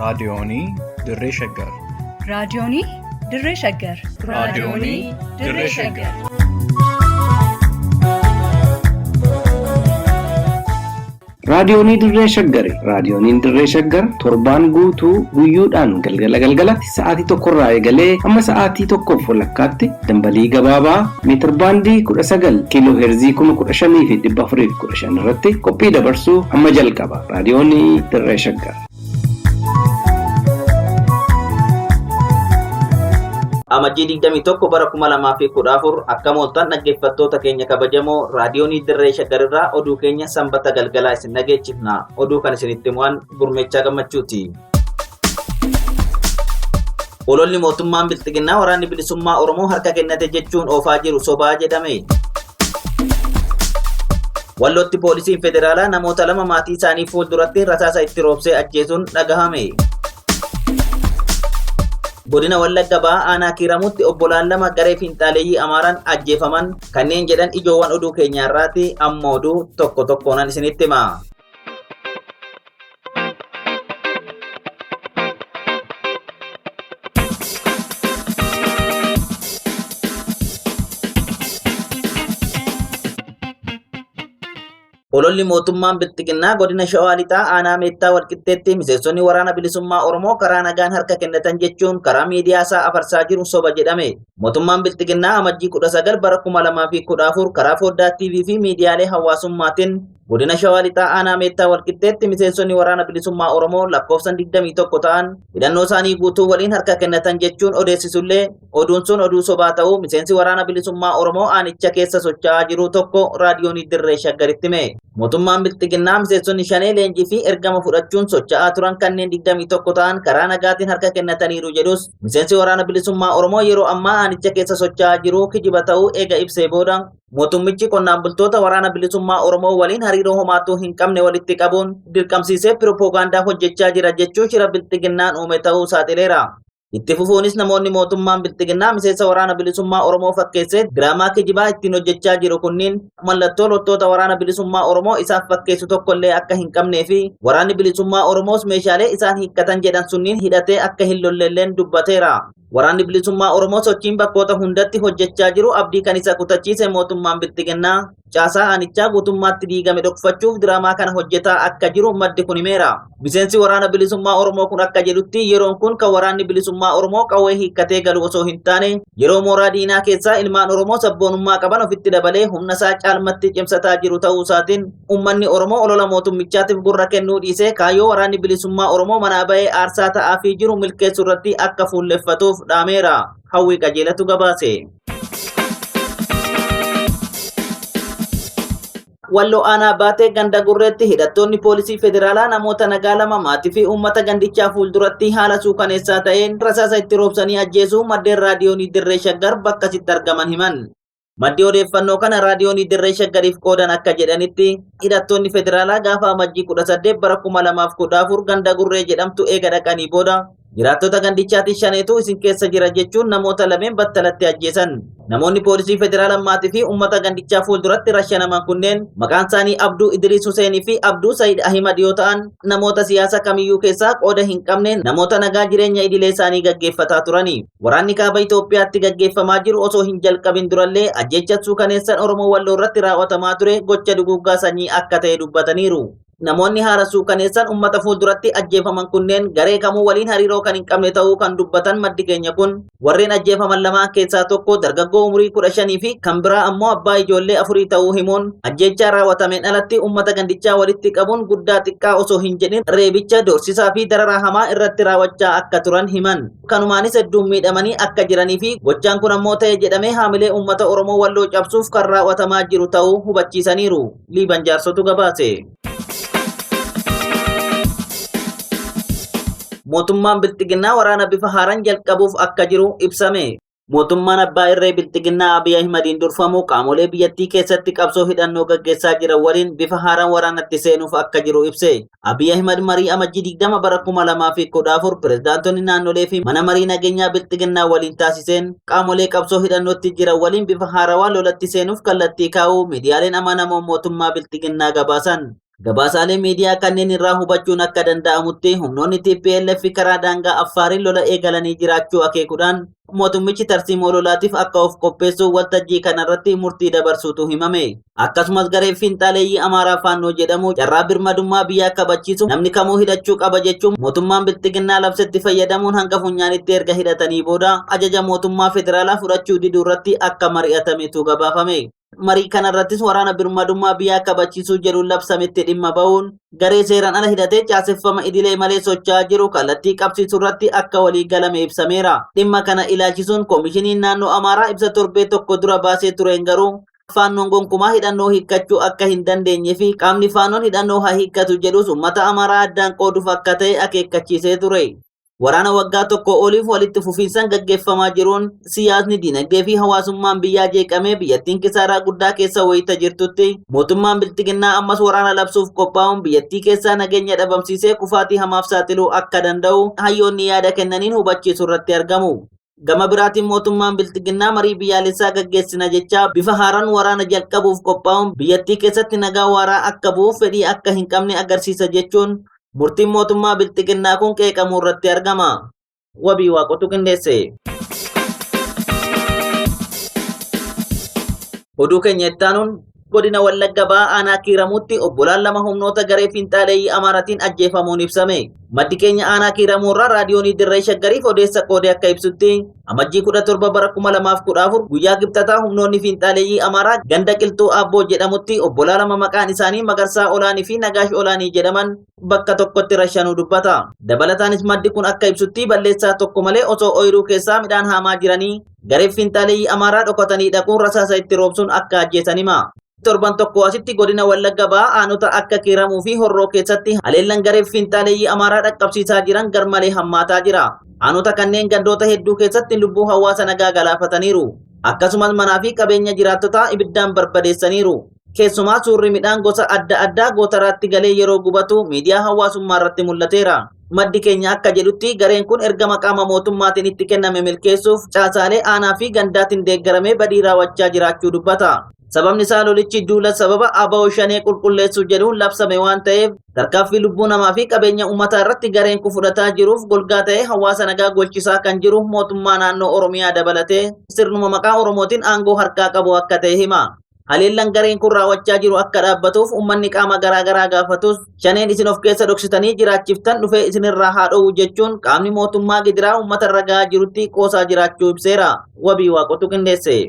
Raadiyoonii Dirree Shaggar. Raadiyoonii Dirree Shaggar. Raadiyoonii Dirree Shaggar. Raadiyoonii Dirree Shaggari. Raadiyooniin Dirree Shaggar torbaan guutuu guyyoodhaan galgala galgalatti sa'aatii tokkorraa eegalee hamma sa'aatii tokkoof walakkaatti dambalii gabaabaa meetirbaandii 19 kiiloo heerzii 15,415 irratti qophii dabarsuu hamma jalqaba. Raadiyoonii Dirree Shaggar. Amajjii 21 bara 2014 akka mooltan dhaggeeffattoota keenya kabajamoo raadiyoonii Dirree Shaggarirraa oduu keenya sanbata galgalaa isin dhageechifna. Oduu kan isinitti himu'an Gurmeechaa Gammachuuti. Ololli mootummaan Bilxiginnaa waraanni bilisummaa Oromoo harka kennate jechuun oofaa jiru sobaa jedhame. Wallootti poolisiin federaalaa namoota lama maatii isaanii fuulduratti rasaasa itti roobsee ajjeesuun dhagahame. Godina Wallagga Bahaa aanaa Kiiramuutti obbolaan lama garee fiinxaaleeyyii Amaaraan ajjeefaman kanneen jedhan ijoowwan oduu keenyaarraati amma oduu tokko tokkoonan isinitti hima. Ololli mootummaan Bilxiginnaa godina Shawaa Lixaa aanaa Meettaa Walqixxeetti miseensonni waraana bilisummaa Oromoo karaa nagaan harka kennatan jechuun karaa miidiyaa isaa afarsaa jiru soba jedhame. Mootummaan Bilxiginnaa Amajjii 19 bara 2014 karaa foddaa TV fi miidiyaalee hawaasummaatiin godina Shawaa Lixaa aanaa Meettaa Walqixxeetti miseensonni waraana bilisummaa Oromoo lakkoofsan 21 ta'an hidhannoo isaanii guutuu waliin harka kennatan jechuun odeessisullee oduun sun oduu sobaa ta'uu miseensi waraana bilisummaa Oromoo aanicha keessa socho'aa jiru tokko raadiyoonii Dirree Shaggaritti hime. Mootummaan Bilxiginnaa miseensonni shanee leenjii fi ergama fudhachuun socho'aa turan kanneen 21 ta'an karaa nagaatiin harka kennataniiru jedhus miseensi waraana bilisummaa Oromoo yeroo ammaa aanicha keessa socho'aa jiru kijiba ta'uu eega ibsee booda mootummichi qonnaan bultoota waraana bilisummaa Oromoo waliin hariiroo homaatuu hin qabne walitti qabuun dirqamsiisee piroopoogaandaa hojjechaa jira jechuun shira Bilxiginnaan uume ta'uu saaxileera. Itti fufuunis namoonni mootummaan Bilxiginnaa miseensa waraana bilisummaa Oromoo fakkeessee diraamaa kijibaa ittiin hojjechaa jiru kunniin mallattoo loltoota waraana bilisummaa Oromoo isaaf fakkeessu tokkollee akka hin qabnee fi waraanni bilisummaa Oromoos meeshaalee isaan hiikkatan jedhan sunniin hidhatee akka hin lollelleen dubbateera. Waraanni bilisummaa Oromoo sochiin bakkoota hundatti hojjechaa jiru abdii kan isa kutachiise mootummaan Bilxiginnaa caasaa aanichaa guutummaatti diigame dhokfachuuf diraamaa kana hojjetaa akka jiru maddi kun himeera. Miseensi waraana bilisummaa Oromoo kun akka jedhutti yeroon kun kan waraanni bilisummaa Oromoo qawwee hiikkatee galu osoo hin taane yeroo mooraa diinaa keessaa ilmaan Oromoo sabboonummaa qaban ofitti dabalee humna isaa caalmatti cimsataa jiru ta'uu isaatiin uummanni Oromoo olola mootummichaatiif gurra kennuu dhiisee kaayyoo waraanni bilisummaa Oromoo manaa ba'ee aarsaa ta'aafii jiru milkeessuu irratti akka fuulleffatuuf dhaameera. Hawwii Qajeelatu gabaase. Walloo aanaa baatee ganda gurreetti hidhattoonni poolisii federaalaa namoota nagaa lama maatii fi uummata gandichaa fuulduratti haala suukaneessaa ta'een rasaasa itti roobsanii ajjeesuu maddeen raadiyoonii Dirree Shaggar bakkasitti argaman himan. Maddi odeeffannoo kana raadiyoonii Dirree Shaggariif qoodan akka jedhanitti hidhattoonni federaalaa gaafa amajjii 18 bara 2014 ganda gurree jedhamtu eega dhaqanii booda Jiraattota gandichaatiin shaneetu isin keessa jira jechuun namoota lameen battalatti ajjeesan. Namoonni poolisii federaalaa maatii fi uummata gandichaa fuulduratti rashanaman kunneen maqaan isaanii Abduu Idriis Huseenii fi Abduu Sayid Ahimad yoo ta'an namoota siyaasa kamiyyuu keessaa qooda hin qabne namoota nagaa jireenya idilee isaanii gaggeeffataa turani. Waraanni kaaba Itoophiyaatti gaggeeffamaa jiru osoo hin jalqabin durallee ajjeechaa suukaneessan Oromoo Walloo irratti raawwatamaa ture gocha duguuggaa sanyii akka ta'e dubbataniiru. Namoonni haala suukaneessan uummata fuulduratti ajjeefaman kunneen garee kamuu waliin hariiroo kan hin qabne ta'uu kan dubbatan maddi keenya kun warreen ajjeefaman lamaan keessaa tokko dargaggoo umurii 15 fi kan biraa ammoo abbaa ijoollee afurii ta'uu himuun ajjeechaa raawwatameen alatti uummata gandichaa walitti qabuun guddaa xiqqaa osoo hin jedhin reebicha doorsisaa fi dararaa hamaa irratti raawwachaa akka turan himan. Kanumaanis hedduun miidhamanii akka jiranii fi gochaan kun ammoo ta'e jedhamee haamilee uummata Oromoo Walloo cabsuuf kan raawwatamaa jiru ta'uu hubachiisaniiru. Liiban Jaarsotu gabaase. Mootummaan Bilxiginnaa waraana bifa haaraan jalqabuuf akka jiru ibsame. Mootummaan Abbaa Irree Bilxiginnaa Abiy Ahimadiin durfamu qaamolee biyyattii keessatti qabsoo hidhannoo gaggeessaa jiran waliin bifa haaraan waraanatti seenuuf akka jiru ibse. Abiy Ahimad marii Amajjii 20 bara 2014 pirezidaantonni naannolee fi mana marii nageenyaa Bilxiginnaa waliin taasiseen qaamolee qabsoo hidhannootti jiran waliin bifa haarawaa lolatti seenuuf kallattii kaa'uu miidiyaaleen amanamoo mootummaa Bilxiginnaa gabaasan. Gabaasaalee miidiyaa kanneen irraa hubachuun akka danda'amutti humnoonni TPLF karaa daangaa Affaariin lola eegalanii jiraachuu akeekuudhaan mootummichi tarsiimoo lolaatiif akka of qopheessu waltajjii kanarratti murtii dabarsuutu himame. Akkasumas garee fiinxaaleeyyii Amaaraa Faannoo jedhamu carraa birmadummaa biyyaa kabachiisu namni kamuu hidhachuu qaba jechuun mootummaan bilxiginnaa labsetti fayyadamuun hanga funyaanitti erga hidhatanii booda ajaja mootummaa federaalaa fudhachuu diduu irratti akka mari'atametu gabaafame. Marii kanarrattis waraana birmadummaa biyyaa kabachiisuu jedhuun labsametti dhimma ba'uun garee seeraan ala hidhatee caaseffama idilee malee socho'aa jiru kallattii qabsiisuu irratti akka walii galame ibsameera. Dhimma kana ilaalchisuun koomishiniin naannoo Amaaraa ibsa torbee tokko dura baasee tureen garuu faannoon gonkumaa hidhannoo hiikkachuu akka hin dandeenye fi qaamni faannoon hidhannoo haa hiikkatu jedhus uummata Amaaraa addaan qooduuf akka ta'e akeekkachiisee ture. Waraana waggaa tokko oliif walitti fufiinsaan gaggeeffamaa jiruun siyaasni dinagdee fi hawaasummaan biyyaa jeeqamee biyyattiin kisaaraa guddaa keessa wayita jirtutti mootummaan bilxiginnaa ammas waraana labsuuf qophaa'uun biyyattii keessaa nageenya dhabamsiisee kufaatii hamaaf saaxiluu akka danda'u hayyoonni yaada kennaniin hubachiisu irratti argamu. Gama biraatiin mootummaan bilxiginnaa marii biyyaalessaa gaggeessina jechaa bifa haaraan waraana jalqabuuf qophaa'uun biyyattii keessatti nagaa waaraa akka bu'uuf fedhii akka hin qabne agarsiisa jechuun murtiin mootummaa bilxiginnaa kun qeeqamuu irratti argama. Wabii waaqotu qindeesse. Oduu keenya itti aanuun godina Wallagga Ba'aa aanaa Kiiramuutti obbolaan lama humnoota garee fiinxaaleeyyii Amaaraatiin ajjeefamuun ibsame. Maddi keenya aanaa Kiiramuu irraa raadiyoonii Dirree Shaggariif odeessa qoode akka ibsutti amajjii 17 bara 2014 guyyaa kibxataa humnoonni fiinxaaleeyyii Amaaraa ganda Qilxuu Aabboo jedhamutti obbolaa lama maqaan isaanii Magarsaa Olaanii fi Nagaash Olaanii jedhaman bakka tokkotti rashanuu dubbata. Dabalataanis maddi kun akka ibsutti balleessaa tokko malee osoo ooyiruu keessaa midhaan haamaa jiranii garee fiinxaaleeyyii Amaaraa dhokatanii dhaquun rasaasa itti roobsuun akka ajjeesan hima. Torban tokko asitti godina Wallagga Ba'aa aanota akka Kiiramuu fi Horroo keessatti haleellan garee fiinxaaleeyyii Amaaraa dhaqqabsiisaa jiran garmalee hammaataa jira. Aanota kanneen gandoota hedduu keessatti lubbuu hawaasa nagaa galaafataniiru. Akkasumas manaa fi qabeenya jiraattotaa ibiddaan barbadeessaniiru. Keessumaa suurri midhaan gosa adda addaa gootaraatti galee yeroo gubatu miidiyaa hawaasummaa irratti mul'ateera. Maddi keenya akka jedhutti gareen kun ergama qaama mootummaatiin itti kenname milkeessuuf caasaalee aanaa fi gandaatiin deeggaramee badii raawwachaa jiraachuu dubbata. Sababni isaa lolichi duula sababa ABO shanee qulqulleessuu jedhuun labsame waan ta'eef tarkaanfii lubbuu namaa fi qabeenya uummataa irratti gareen kun fudhataa jiruuf golgaa ta'ee hawaasa nagaa golchisaa kan jiru mootummaa naannoo Oromiyaa dabalatee sirnuma maqaa Oromootiin aangoo harkaa qabu akka ta'e hima. Haleellan gareen kun raawwachaa jiru akka dhaabbatuuf uummanni qaama garaagaraa gaafatus shaneen isin of keessa dhoksitanii jiraachiftan dhufee isinirraa haa dhoowwu jechuun qaamni mootummaa gidiraa uummata irra gahaa jirutti qoosaa jiraachuu ibseera. Wabii waaqotu qindeesse.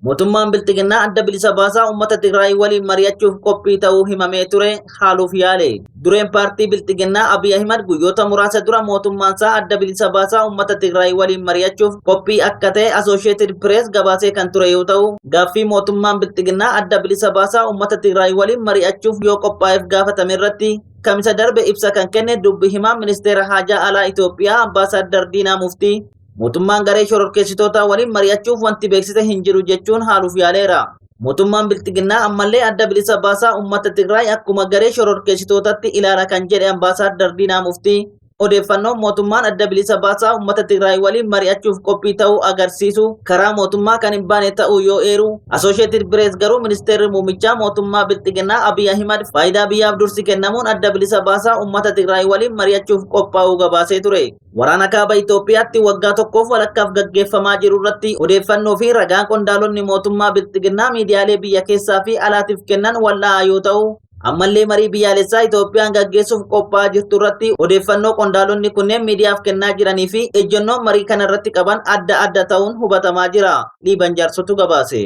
Mootummaan Bilxiginnaa adda bilisa baasaa uummata Tigraay waliin mari'achuuf qophii ta'uu himamee ture haaluuf yaale. Dureen paartii Bilxiginnaa Abiy Ahimad guyyoota muraasa dura mootummaan isaa adda bilisa baasaa uummata Tigraay waliin mari'achuuf qophii akka ta'e Associated Press gabaasee kan ture yoo ta'u, gaaffii mootummaan Bilxiginnaa adda bilisa baasaa uummata Tigraay waliin mari'achuuf yoo qophaa'eef gaafatame irratti kamisa darbe ibsa kan kenne dubbi himaa ministeera haajaa alaa Itoophiyaa Ambaasaddar Diinaa Muftii mootummaan garee shororkeessitoota waliin mari'achuuf wanti beeksise hin jiru jechuun haaluuf yaaleera. Mootummaan Bilxiginnaa ammallee adda bilisa baasaa uummata Tigraay akkuma garee shororkeessitootatti ilaala kan jedhe Ambaasaddar Diinaa Muftii odeeffannoon mootummaan adda bilisa baasaa uummata Tigraay waliin mari'achuuf qophii ta'uu agarsiisu karaa mootummaa kan hin baane ta'uu yoo eeru Associated Press garuu ministeerri muummichaa mootummaa Bilxiginnaa Abiy Ahimad faayidaa biyyaaf dursi kennamuun adda bilisa baasaa uummata Tigraay waliin mari'achuuf qophaa'uu gabaasee ture. Waraana kaaba Itoophiyaatti waggaa tokkoof walakkaaf gaggeeffamaa jiru irratti odeeffannoo fi ragaan qondaalonni mootummaa Bilxiginnaa miidiyaalee biyya keessaa fi alaatiif kennan wal'aa yoo ta'u, ammallee marii biyyaalessaa Itoophiyaan gaggeessuuf qophaa'aa jirtu irratti odeeffannoo qondaalonni kunneen miidiyaaf kennaa jiranii fi ejjennoon marii kana irratti qaban adda adda ta'uun hubatamaa jira. Dhiiban jaarsotu gabaase.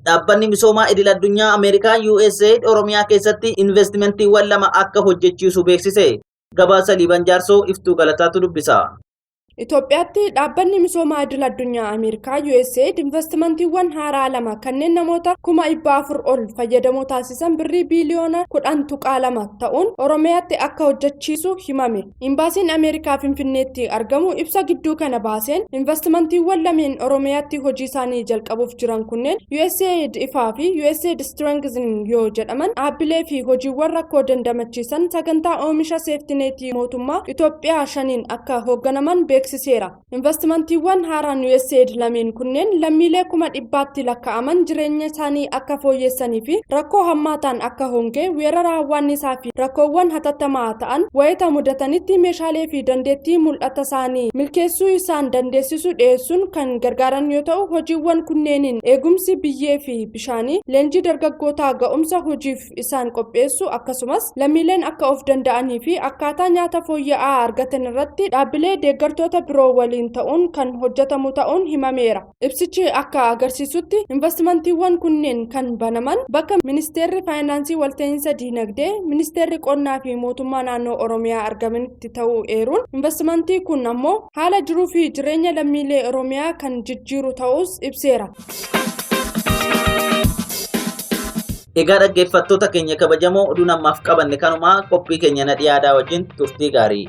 Dhaabbanni misoomaa idil addunyaa Ameerikaa USAID Oromiyaa keessatti investimentiiwwan lama akka hojjechiisu beeksise. Gabaasa Liiban Jaarsoo iftuu galataatu dubbisa. Itoophiyaatti dhaabbanni misoomaa idil addunyaa Ameerikaa USAID investimentiiwwan haaraa lama kanneen namoota 400,000 ol fayyadamoo taasisan birrii biiliyoona 10.2 ta'uun Oromiyaatti akka hojjechiisu himame. Imbaasiin Ameerikaa Finfinneetti argamu ibsa gidduu kana baaseen investimentiiwwan lameen Oromiyaatti hojii isaanii jalqabuuf jiran kunneen USAID ifaa fi USAID Strengthening yoo jedhaman dhaabbilee fi hojiiwwan rakkoo dandamachiisan sagantaa oomisha seeftineetii mootummaa Itoophiyaa shaniin akka hoogganaman beeksise. beeksiseera. Investimantiiwwan haaraan USAID lameen kunneen lammiilee 100,000tti lakkaa'aman jireenya isaanii akka fooyyessanii fi rakkoo hammaataan akka hongee, weerara hawwaannisaa fi rakkoowwan hatattamaa ta'an wayita mudatanitti meeshaalee fi dandeettii mul'ata isaanii milkeessuu isaan dandeessisu dhiyeessuun kan gargaaran yoo ta'u, hojiiwwan kunneeniin eegumsi biyyee fi bishaanii, leenjii dargaggootaa ga'umsa hojiif isaan qopheessu, akkasumas lammiileen akka of danda'anii fi akkaataa nyaata fooyya'aa argatan irratti dhaabbilee deeggartoota biroo waliin ta'uun kan hojjetamu ta'uun himameera. Ibsichi akka agarsiisutti investimantiiwwan kunneen kan banaman bakka Ministeerri Faayinaansii Walta'iinsa Diinagdee, Ministeerri Qonnaa fi Mootummaa Naannoo Oromiyaa argamanitti ta'uu eeruun, investimantii kun ammoo haala jiruu fi jireenya lammiilee Oromiyaa kan jijjiiru ta'us ibseera. Egaa dhaggeeffattoota keenya kabajamoo, oduun ammaaf qabanne kanumaa. Qophii keenya na dhiyaadaa wajjin turtii gaarii.